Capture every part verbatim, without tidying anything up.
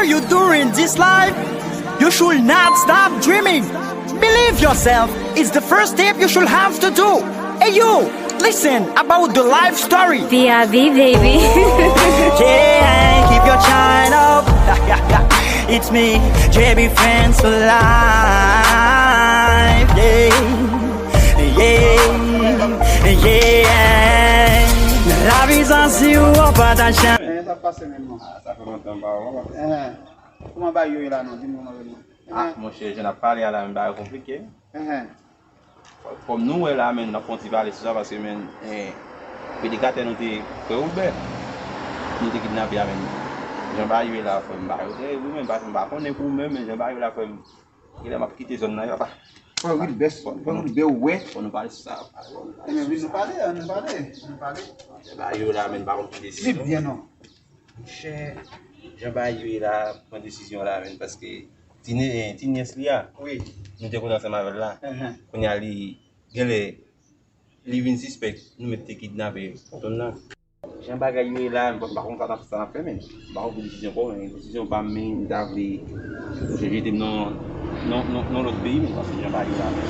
You during this life, you should not stop dreaming. Believe yourself is the first step you should have to do. Hey you, listen about the life story. B R B, baby. Yeah, keep your shine up. It's me, J B Friends for life. Yeah, yeah, yeah. Nan lavi sa si ou an pataj. Sa pase menm non. Ah, sa fè lontan m pa wè w. Kòman bagay yo ye la non? Di m kòman yo ye non. Ah, monchè, jan n ap pale a la, men bagay yo konplike. Kòm nou wè la, men n ap fè yon ti pale sou sa, paske, men, eh, predikatè nou te, frè Wilbert, nou te kidnape a, men jan bagay yo ye la, frè m, bagay yo trè ri, men, paske m pa konnen pou ou menm, men jan bagay yo la, frè m, genlè m ap kite zòn nan, papa. Frè Wilbert, frè Wilbert, wè. Fò nou pale sou sa. Ebyen, vin nou pale, ann pale, ann pale. Bagay yo la, men, m pa konn ki desizyon. Vin byen non. Monchè, jan bagay yo ye la, pran desizyon la, men, paske ti ne-, ti nyès li a, wi, nou te kote ansanm avè l la. Kounye a li, genlè, li vin sispèk, nou mèt te kidnape tonton nan. Jan bagay yo ye la, m pa, m pa konn sa n ap, sa n ap fè, men. M pa konn ki desizyon pran, men desizyon pa m, men, m ta vle, monchè, jete m nan, nan, nan, nan lòt peyi, men, paske jan bagay yo la, men.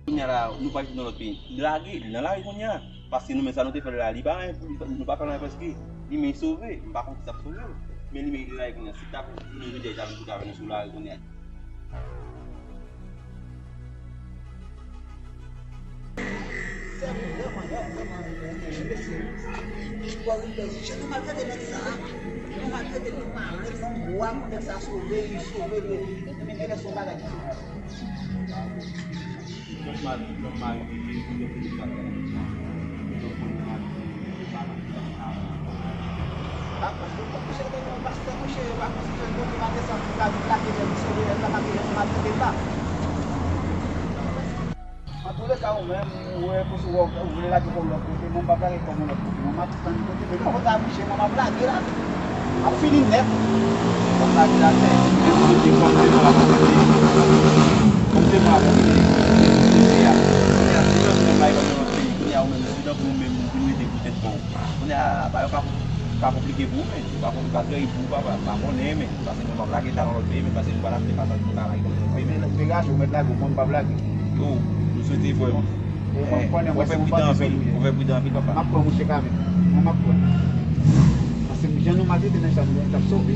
Kounye a la, nou pral jete nan lòt peyi. Lage, li nan lari kounye a. Paske nou menm sa nou te fè l la, li pa anyen pou li, nou pa fè l anyen prèske. Li menm sove, m pa konn ki t ap sove l. Men li menm li lari kounye a. Si t ap tounen jodi a, li t ap vin kote avè nou sou lari kounye a. Sè m vrèman, vrèman, vrèman, mesye. Bò Wilbert, jan nou maltrete nèg sa, nou maltrete li, nou pa renmen non, bwa pou nèg sa sove, li sove, li, men genlè se yon bagay ki fèt. Antouleka, ou menm, ou wè, konsèy ou, ou vle lage kò w lòt kote, mwen m p ap lage kò m yon lòt kote. Mwen m ap tann kote, men kote a bouche, mwen m ap lage la. M ap fini nèt. M ap lage la, men, men kote kò m te pran la, kote, kò m te pran la, kote, kote, kote, kote a. Kounye a, si jan kote m lage kò m yon lòt peyi, kounye a, ou menm, si jan pou ou menm, ou vin rete pou tèt kò w. Kounye a, bagay yo ka, ka konplike pou ou, men. Ou pa konn, ou pa trè pou ou, papa, m pa konnen, men. Paske mwen p ap lage sa nan lòt peyi, men paske nou pa t ap fè pasaj pou ta lage kò m nan lòt peyi, men. Ou degaje, ou mèt lage, ou konn p ap lage. Yo, nou swete frè m. Ou fè pridan anpil, ou fè pridan anpil, papa. M ap pran mouche Kavin. Mwen m ap pran. Paske jan nou maltrete nèg sa, nou t ap sove.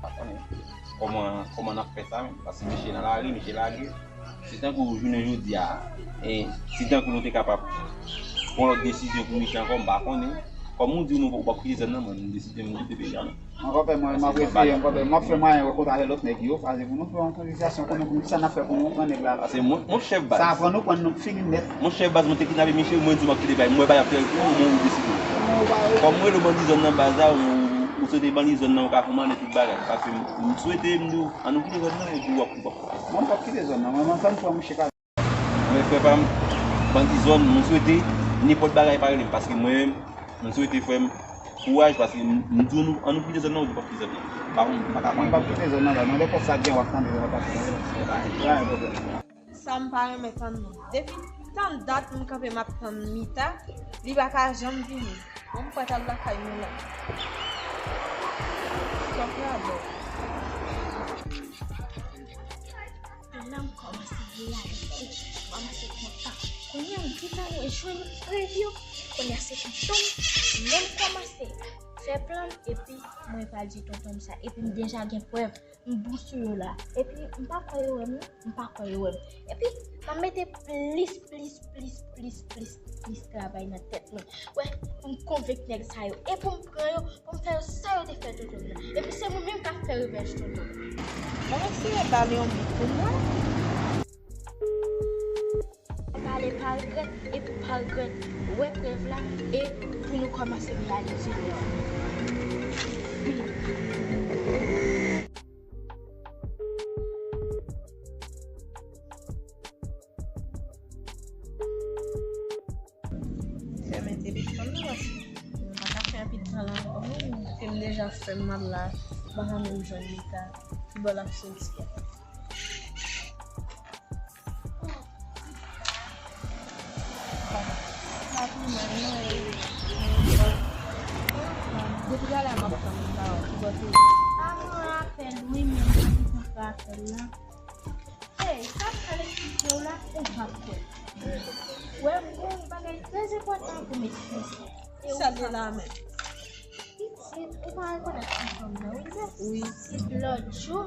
Pa konnen kòman, kòman n ap fè sa, men. Paske misye nan lari, misye lage. Se tankou jounen jodi a, e, si tankou nou te kapab pran lòt desizyon pou misye ankò, m pa konnen. Kòm ou di nou, ou p ap kite zòn nan, mwen, m deside m kite peyi a, non. Mwen, konpè, mwen, m ap eseye, konpè, m ap fè mwayen wè kontak avè lòt nèg yo, paske pou nou fè yon konvèsasyon, konnen pou nou, sa n ap fè pou nou pran nèg la. Paske mwen, mwen chèf baz. Sa aprann nou pran nou fini nèt. Mwen chèf baz, mwen te kidnape misye, mwen di w m ap kite bay, mwen bay ap fè pou mwen ou deside. Kòm mwen le bandi zòn nan baz la, ou, ou swete bandi zòn nan, ou ka fè mande tout bagay. Paske m, m swete, m di w, ann nou kite zòn nan, epi w ap, w ap. Mwen, m p ap kite zòn nan, mwen, mwen, sa m fè mouche ka. Men frè pa m, bandi zòn, mwen swete nenpòt bagay pa rele m, paske mwen menm, mwen swete frè m, kouraj, paske m, m di w nou, ann nou kite zòn nan, ou di w p ap kite zòn nan. Pa konn, m pa ka konn. Mwen p ap kite zòn nan, la, nan nenpòt sa gen w ap tande, w ap tande. Pa gen pwoblèm. Sa m pa renmen tann non. Depi tann dat m kanpe m ap tann Mita, li pa ka janm vini. Bon, m prèt al lakay mwen la. Stop la, bò. Ann la m kòmanse reyalize, m kòmanse kontan. Kounye a m gentan jwenn prèv yo. Kounye a se tonton m, men m kòmanse fè plan m, epi mwen pral di tonton m sa. Epi m deja gen prèv, m bon sou yo la. Epi m pa kwè yo wè m non, m pa kwè yo wè m. Epi m ap mete plis, plis, plis, plis, plis, plis travay nan tèt mwen. Wè, pou m konvenk nèg sa yo. E pou m pran yo, pou m fè yo sa yo te fè tonton m nan. Epi se mwen menm k ap fè revèj tonton m. Mwen eseye ba li yon bout pou m wè. Pale pa regrèt, epi pa regrèt wè prèv la, e pou nou kòmanse reyalize rèv nou. Fèmen telefòn nan, paske mwen pa ka fè anpil tan la ankò non, ke m deja fè m mal la, m pa ka menm jwenn Mita, ki bò l ap soti a. Avan apèl wi, men mwen te kontre apèl la. Hey, sa pral eksplike w la, ou p ap kwè. Wè, m gen yon bagay trè enpòtan pou m eksplike. E ou Sa l ye la menm? Pitit, ou pa rekonèt ti fanm nan, wi, men Wi. Pitit lòt jou,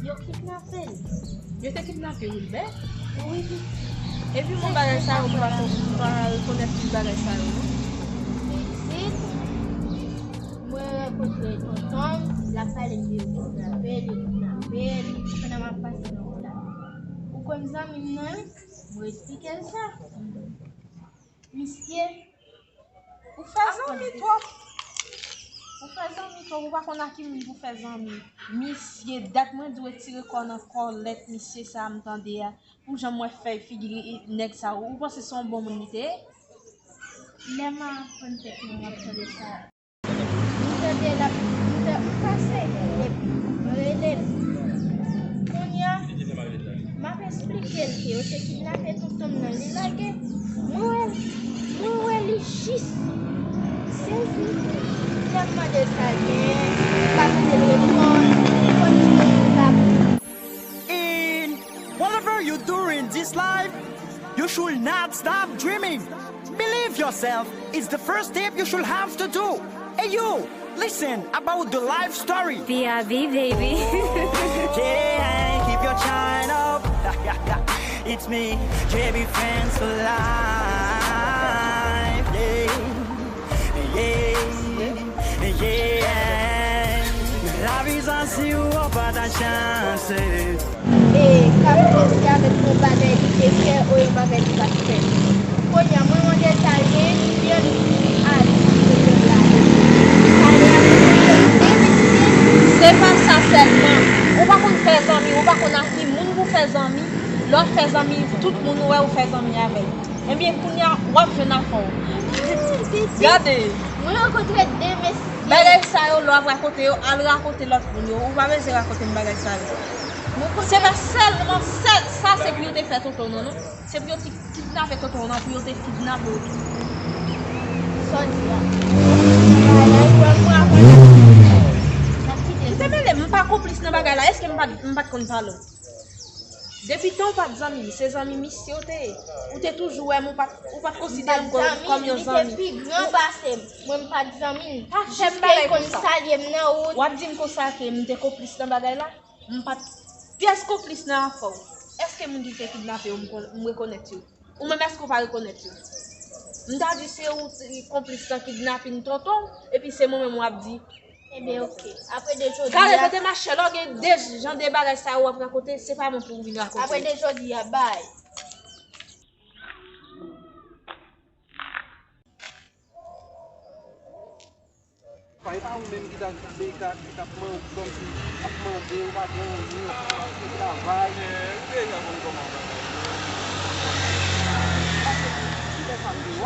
yo kidnape l. Yo te kidnape Wilbè? Wi, pitit. Epi mwen bagay sa yo, m pa, m pa rekonèt tout bagay sa yo, non. Pitit, mwen rankontre tonton m, l ap pale m de yo kidnape l, yo kidnape l, pandan m ap pase nan wout la. Ou kwè m zanmi m nan, wi? Mwen eksplike l sa. Misye, Ou fè zanmi twòp. Ou fè zanmi twòp, ou pa konn ak ki moun pou fè zanmi. Misye, dat mwen di w retire kò w nan kòlèt misye sa a m tande a. Pou jan m wè fèy figi nèg sa a, ou panse se yon bon moun li te ye? Lè m ap pran tèt mwen, m ap tande sa. M tande l ap, m ta-, m pase, epi m rele l. Kounye a, m ap eksplike l ke yo te kidnape tonton m nan, li lage. Mwen wè, mwen wè li jis sezi. Lè m mande l sa l gen, m pa tande l reponn, m kontinye m t ap. In whatever you do in this life, you should not stop dreaming. Believe yourself is the first step you should have to do. Hey you, listen about the life story. B R B, baby. Yeah, keep your shine up. It's me, J B Fans for life. Yeah, yeah, yeah. Lavi sa si w pa ta chans. E, k ap panse avèk yon bagay li te fè, o yon bagay li pa t fè. Kounye a, mwen mande sa l gen, li annik ale kote l ale. Li pale avèk mwen, li te mesye. Se pa sa sèlman. Ou pa konn fè zanmi, ou pa konn ak ki moun pou fè zanmi. Lè w ap fè zanmi, tout moun ou wè ou fè zanmi avè l. Ebyen, kounye a, w ap jwenn afè w. Gade. Mwen rankontre de mesye. Bagay sa yo, lè w ap rakonte yo, al rakonte lòt moun yo. Ou pa bezwen rakonte m bagay sa yo. Se pa sèlman sèl sa, se pou yo te fè tonton w nan, non. Se pou yo te kidnape tonton w nan, pou yo te kidnape w tou. Sa w di a? Bagay, mwen, mwen, mwen. Kite mele m, m pa konplis nan bagay la. Èske m pa t, m pa t konn pale w? Depi tan w pa t zanmi m, se zanmi misye w te ye. Ou te toujou wè m, ou pa t, ou pa t konsidere m kòm, kòm yon zanmi. Li te pi gran pase m. Mwen, m pa t zanmi l. Pa fè m bagay konsa. Jiske l konn salye m nan wout. W ap di m konsa ke m te konplis nan bagay la? M pa t pyès konplis nan afè w. Èske moun ki te kidnape yo, m kon-, m rekonèt yo? Ou menm, èske w pa rekonèt yo? M ta di se ou t-, konplis nan kidnapin tonton w, epi se mwen menm w ap di. Ebyen, oke. Apre de jodi a. Gade kote machè, lè w gen de jan de bagay sa yo w ap rakonte, se pa mwen pou w vin rakonte. Apre de jodi a, bay. Pa, e pa ou menm ki ta, ki ta, ki ta man-, kòmsi ap mande, ou pa gen anyen, ou pa gen travay. Ou deja konn kòman bagay yo ye. Paske si lè sa m te wè w,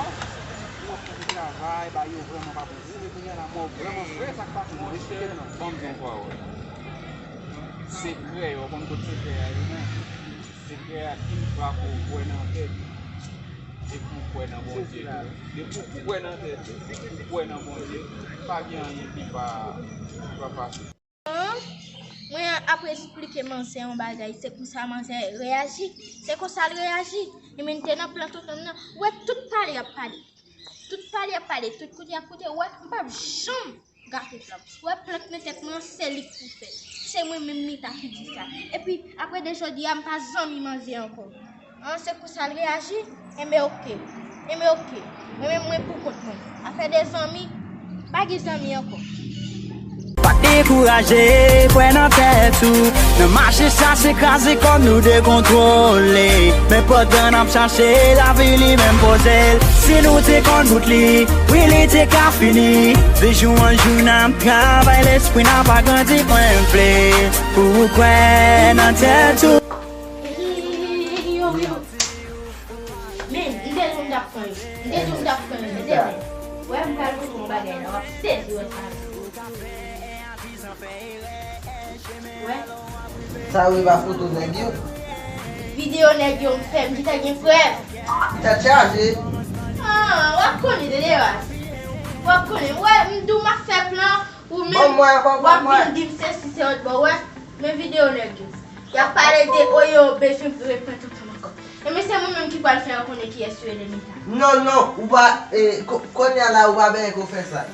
ou ap fè travay, bagay yo vrèman pa bon pou ou, men kounye a la, mò vrèman fre, sa k pase, non? Monchè, ban m di yon pawòl. Sekrè, ou konn kot sekrè a ye, non? Sekrè a, ki fwa pou w kwè nan tèt ou, e pou w kwè nan Bondye tou. Depi w kwè nan tèt ou, ou kwè nan Bondye, pa gen anyen ki pa, ki pa fasil. Mwen ap esplike manzè yon bagay, se konsa manzè reyaji, se konsa l reyaji. Li menm te nan plan tonton m nan, ou wè tout pale y ap pale. Tout pale y ap pale, tout koute y ap koute, ou wè, m p ap janm gate plan. Ou wè plant nan tèt mwen an, se li k pou fè. Se mwen menm Mita ki di sa. Epi, apre de jodi a, m pa zanmi manzè ankò. An, se konsa l reyaji? Enben oke. Enben oke. Mwen menm mwen pou kont mwen. Afè de zanmi, pa gen zanmi ankò. Pa dekouraje, kwè nan tèt ou. Nan mache sa se kraze kò nou dekontwole. Men pandan n ap chache, lavi li menm poze l. Si nou te konn bout li, wi li te ka fini. De jou an jou n ap travay, lespri n ap agrandi, mwen vle pou ou kwè nan tèt ou. Yo, yo. Men, m te di w m t ap pran yo. M te di w m t ap pran yo, men demen. Wè, m pral montre w bagay la, w ap sezi wè sa. Wè. Sa yo e pa foto nèg yo? Videyo nèg yo m fè, m gentan gen prèv. Tèt chaje. Ah, w ap konnen, Dedevas. W ap konnen. Wè, m di w m ap fè plan. Ou menm, w ap vin di m sesi se lòt bò, wè, men videyo nèg yo. Y ap pale de, o, yo bezwen reprann tonton ankò. E men se mwen menm ki pral fè yo konnen kiyès yo ye lènmi sa. Non, non, ou pa, e, ko-, kounye a la, ou pa bezwen ko fè sa.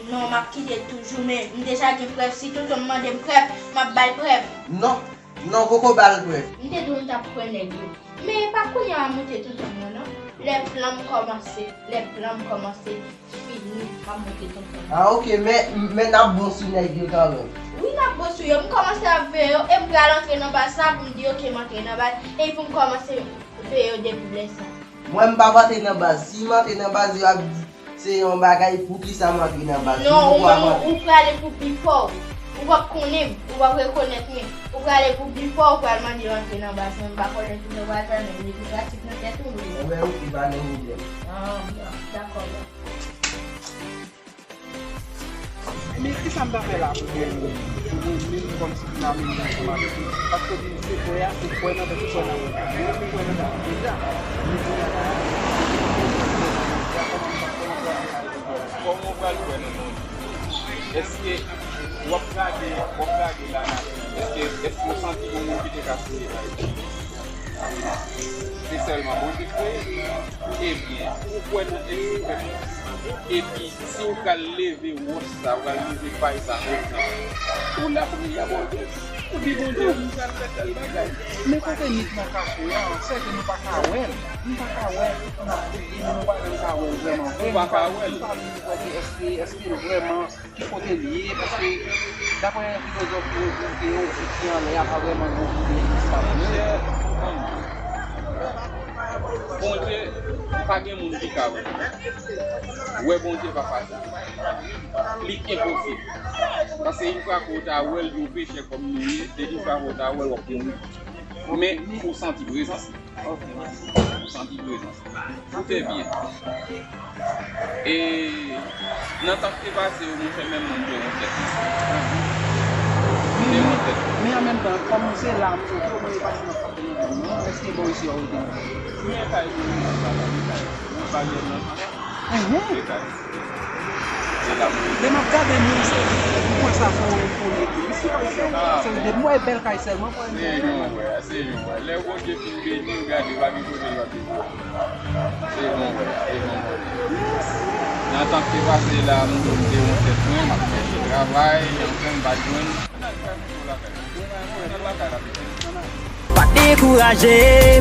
Non, m ap kite l toujou, men m deja gen prèv. Si tonton m mande m prèv, m ap ba l prèv. Non, non, poko ba l prèv. M te di w m t ap pran nèg yo. Men e pa kounye a m ap monte tonton mwen, non. Lè plan m kòmanse, lè plan m kòmanse fini, m ap monte tonton mwen. Ah, ok, men, men n ap bon sou nèg yo kanmenm. Wi, n ap bon sou yo. M kòmanse ap veye yo, e m pral antre nan baz la pou m di, ok, m antre nan baz, e pou m kòmanse veye yo depi lè sa. Mwen, m p ap antre nan baz. Si m antre nan baz, yo ap di se yon bagay, poukisa m antre nan baz? Non, ou menm, ou prale pou before. Ou p ap konnen m, ou p ap rekonèt mwen. Ou prale pou before, ou pral mande yo antre nan baz. Mwen, m pa konnen ki jan w pral fè, men li pi pratik nan tèt ou, wi. Enben, ok, pa gen pwoblèm. Ah, dakò, bon. Men kisa m ta fè la pou mwen menm, pou mwen menm kòmsi pou m amenn nan fòmasyon? Paske w di m se kwè a, se kwè nan tèt ou, kwè nan tèt ou. Mwen menm m kwè nan tèt mwen deja. Men kounye a la, kòman m pral, kòman m pral fè a? Kòman w pral kwè nan moun? Èske w ap gade, w ap gade la nati? Èske, èske w santi yon moun ki te ka sere la? Se sèlman Bondye k kreye. Ebyen, ou kwè nan eksperyans. Epi, si w pral leve wòch sa, w pral leve pay sa, pa egzanp, ou lapriyè Bondye. Ou di Bondye, m pral fè tèl bagay. Men kote mit nan kache a, sèke nou pa ka wè l. Nou pa ka wè l. N ap priye, men nou pa menm ka wè l vrèman vre. Ou pa ka wè l. Nou pa menm wè ke èske, èske l vrèman ki kote l ye, paske daprè filozòf yo, yo di ke yon ti ki anlè a pa vrèman yon kote ki egziste. Monchè, Bondye, pa gen moun ki ka wè. Wè Bondye pa fasil. Li enposib. Paske yon fwa ke w ta wè l, yon pechè kòm nou ye, e yon fwa ke w ta wè l, w ap mouri. Men, ou santi prezans li. Ou santi prezans li. Ou fè byen. E nan tan ki te pase yo, monchè, menm mwen, m te wont tèt mwen. M te wont tèt mwen. Men an menm tan, kòm se la m soti, ou mwen pase nan fòk de mwen, èske bon isi yo rete? Men kay mwen, mwen pa la, men kay mwen. Mwen pa gen nan. Mhm. Se kay. Se la m rete. Men m ap gade moun, se, mwen sa fè yon founi epi. Isi kay sèlman. Ah, se bon. Depi mwen bèl kay sèlman, mwen se yon wè, se yon wè. Lè Bondye fin beni w, gade, pa gen kote l pa beni w. Se bon, se bon. Nan tan ki te pase la, m te wont tèt mwen, m ap chèche travay, anfen, m pa t jwenn. Pa dekouraje,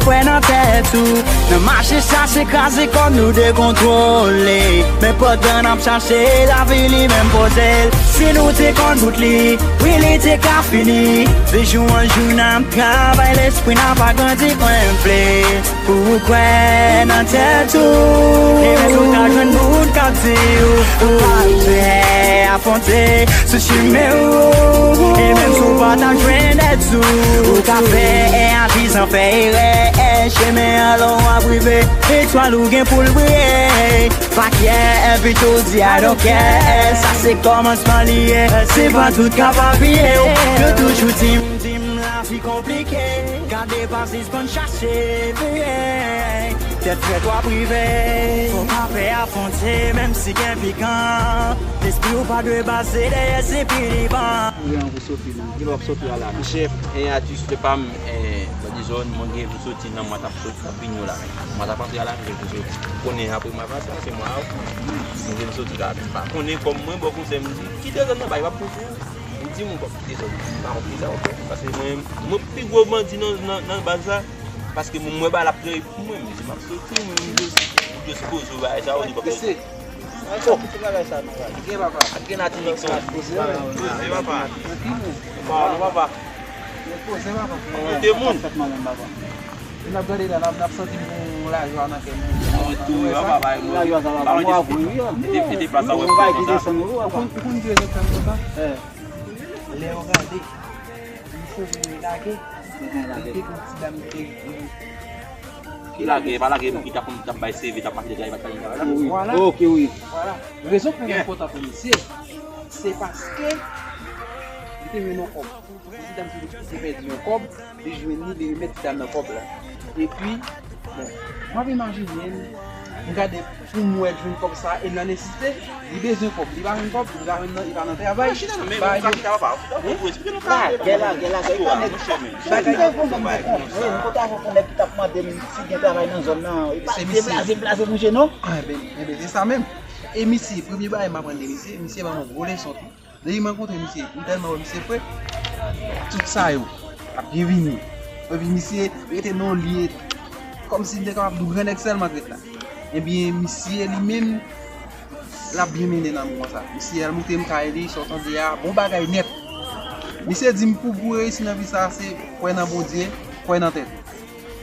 kwè nan tèt ou. Nan mache chache kraze kò nou dekontwole. Men pandan n ap chache, lavi li menm poze l. Si nou te konn bout li, wi, li te ka fini. De jou an jou n ap travay, lespri n ap agrandi, kwè n vle. Pou w kwè nan tèt ou. E menm si w ta jwenn moun k ap di w ou pa pè afwonte sou chimen ou. E menm si w pa ta jwenn èd sou ou, ou ka fè avizan fè erè. Chemen an long w ap rive, etwal ou gen pou l briye. Fuck yeah, pito di I don't care. Sa se kòmansman li ye. Se pa tout k ap apiye w. Yo toujou di m, di m lavi konplike. Gade pa sispann chache, veye. Tèt frèt w ap rive. Fò pa pè afwonte, menm si gen pikan. Lespri w pa dwe baze dèyè se piliban. Kouri an pou soti, non. Kilè w ap soti a la, non? Chèf, en atis, se pa m, en, bandi zòn, mwen gen pou soti nan mwen t ap soti, t ap vini yo la. Mwen t ap antre a la, mwen gen pou soti. Konnen apre mwen pase, se mwen a ou. Mwen gen pou soti la, men m pa konnen kòm mwen, bon konsèy, m di, kite zòn nan, bay, w ap pran pou ou. Ou di m kòm kite zòn nan, m pa konn kisa w ap fè. Paske mwen, mwen pi gwo bandi nan, nan, nan baz la, paske mwen, mwen ba l ap trè pou mwen, m di m ap soti, mwen, m just, m just poze w bagay sa, ou di w ap soti. Oh! Gen papa. Gen la ti Nixon. Poze, papa. Poze, papa. Poze, papa. Monte moun. N ap gade la, n ap, n ap santi yon lajwa nan kè nou. Monte tou, papa, bay moun. Lajwa sa, papa. Mwen ap vre, wi. Mete, mete plas la, wè, papa. Ou konn, ou konn ki rezon k fè m konsa? Lè yo gade, misye vin lage, li te gon ti dam ki te Ki lage, pa lage moun ki t ap, t ap bay seve, t ap mache dèyè, pa t bay travay la. Wi. Vwala. Ok, wi. Vwala. Rezon k fè l enpòtan pou misye, se paske li te jwenn yon kòb. Yon ti dam ki te pèdi yon kòb, li jwenn li, li remèt ti dam nan kòb la. Epi, bon, m ap imajine m, M gade pou m wè l jwenn kòb sa e nan nesesite, li bezwen kòb, li pa jwenn kòb, li pa jwenn nan, li pa nan travay. Chita nan men, bagay yo. Chita, papa, chita, pou eksplike nou sa. Lagè, lagè, lagè, li pa nèg. Bagay yo fon, m konprann. Wi, m kontan fon nèg ki t ap mande m si gen travay nan zòn nan. Li pa vle blaze, blaze mouche, non. Enben, enben, se sa menm. E misye, premye bagay m aprann de misye, misye ban m yon gwo leson tou. Depi m rankontre misye, m tèlman wè misye fre. Tout sa yo ap byen vini. Epi misye rete nan yon lye kòmsi m te kapab di w gran nèg sèlman k ret la. Ebyen, misye li menm, l ap byen mennen nan moman sa. Misye al montre m kay li, sa w tande a, bon bagay nèt. Misye di m pou, pou w reyisi nan vi sa, se kwè nan Bondye, kwè nan tèt.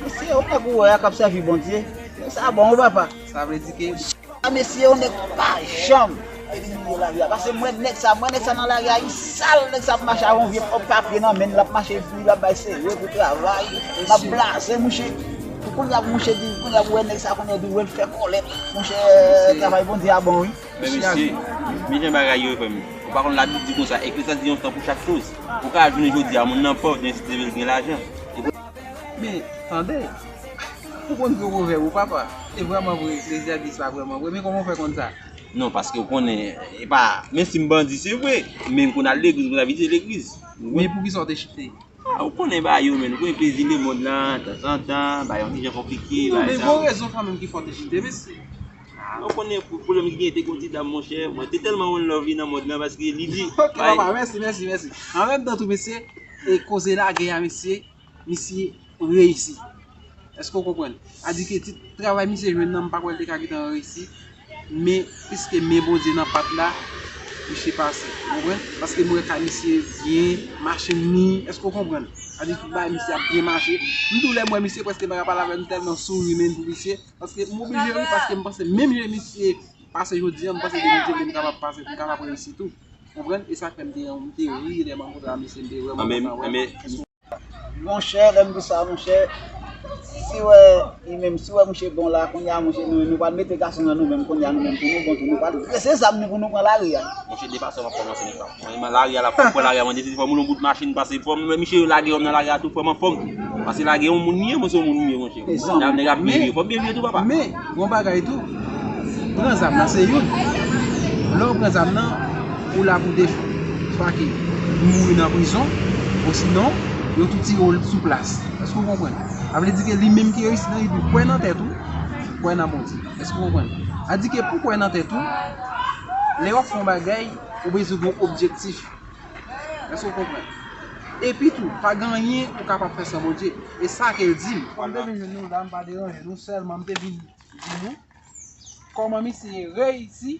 Mesye, ou nèg ou wè a k ap sèvi Bondye. Sa bon, wi, papa. Sa vle di ke. A, mesye, yon nèg pa janm elimine lari a. Paske mwen nèg sa, mwen nèg sa nan lari a, li sal, nèg sa ap mache avè yon vye kòb papye nan men l, l ap mache epi l ap bay sere pou travay, l ap blaze mouche. Pou kounye a pou mouche di, kounye a pou wè nèg sa kounye a di wè l fè kòlèt. Monchè, travay Bondye a bon, wi. Men mesye, men jan bagay yo ye, frè m. Ou pa konn Labib di konsa, Eklezyas di yon tan pou chak choz. Ou ka al jounen jodi a, moun nan pòv, men si te vle l gen lajan. Men, tande, ou konn gwo pwovèb ou, papa. E vrèman vre, Eklezyas di sa vrèman vre. Men kòman w fè konn sa? Non, paske w konnen, e pa, men si m bandi, se vre. Men m konn al legliz, m konn al vizite legliz. Men poukisa w te chite? A, ou konnen bagay yo, men, ou konnen plezi lemonn lan, tanzantan, bagay yon ti jan konplike, non, bagay men sa. Gon rezon kanmenm ki fè w te chite, mesye. A, ou konnen pou pwoblèm ki genyen, te gon ti dam, monchè, mwen te tèlman one love li nan mond lan, paske li di, ok, papa, mèsi, mèsi, mèsi. An menm tan tou, mesye, e koze lagè a, mesye, misye reyisi. Èske w konprann? A di ke ti travay misye jwenn nan, m pa kwè l te ka gentan reyisi. Men, piske men Bondye nan pat la, misye pase. Ou konprann? Paske m wè kay misye byen, machin li, èske w konprann? A di tout bagay misye ap byen mache. M tou lè m wè misye, prèske m pa ka pale avè l, m tèlman souri menm pou misye. Paske m oblije ri, paske m panse menm jan misye pase jodi a, m panse demen m kapab pase, m kapab reyisi tou. Konprann? E sa k fè m te, m te ri lè m rankontre a misye, m te vrèman kontan wè. Monchè, lè m di sa, monchè, si wè, li menm, si wè mouche bon la, kounye a, monchè, nou, nou pral mete gason nan nou menm, kounye a, nou menm, pou nou bon tou, nou pral drese zam nou pou nou pran lari a. Monchè, de fason m ap kòmanse nèg la. Mwen, mwen lari a la, fò m pran lari a, mwen, de fò m woule yon bout machin, pase fò m, men misye lage m nan lari a tou, fò m anfòm. Pase lage yon moun li ye, mwen se yon moun li ye, monchè. Nèg ap byen viv, fò m byen viv tou, papa. Men, gon bagay tou, pran zam nan se youn. Lè w pran zam nan, ou la pou de chwa. Swa ke ou mouri nan prizon, osinon, yo tou tire w sou plas. Èske w konprann? Sa vle di ke li menm ki reyisi nan, epi kwè nan tèt ou, kwè nan Bondye. Èske w konprann? Sa di ke pou kwè nan tèt ou, lè w ap fè yon bagay, ou bezwen gen yon objektif. Èske w konprann? Epi tou, pa gen anyen ou kapab fè san Bondye. E sa ke l di m. Kòm m te vin jwenn nou la, m pa deranje nou, sèlman m te vin di nou kòman misye reyisi,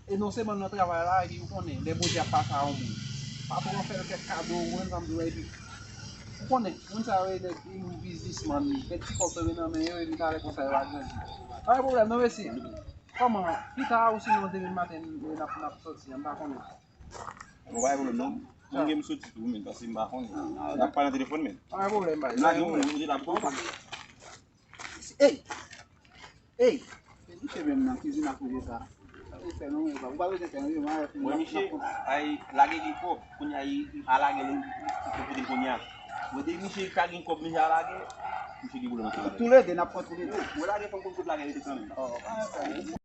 e non sèlman nan travay la, epi ou konnen, lè Bondye ap pase a yon moun, patwon an fè l kèk kado, ou konprann sa m di w la, epi ou konnen, moun sa yo, e nèg, e moun biznismann, kèk ti kòb tonbe nan men yo, epi talè konsa yo agrandi. Pa gen pwoblèm non, mesye. Kòman? Pita, osinon demen maten, n ap, n ap sòti, m pa konnen. Bon, pa gen pwoblèm non. Mwen gen m soti tou, men, paske m pa konnen. N ap pale nan telefòn, men. Pa gen pwoblèm, bay. M lage yon moun, ou te la pou. Ey! Ey! Se misye menm nan kizin ap koze sa. Sa te fè non, men, ou pa bezwen fè anyen, mwen avèk ou. Mwen, misye, ay, lage gen kòb. Kounye a, li pa lage, li, li, li kote l kounye a. Mwen te misye ka gen kòb, misye a lage. Misye gen pwoblèm ansanm avè m. Toulède, n ap pran toulède. Mwen lage, fò m konn kote lage rete kanmenm.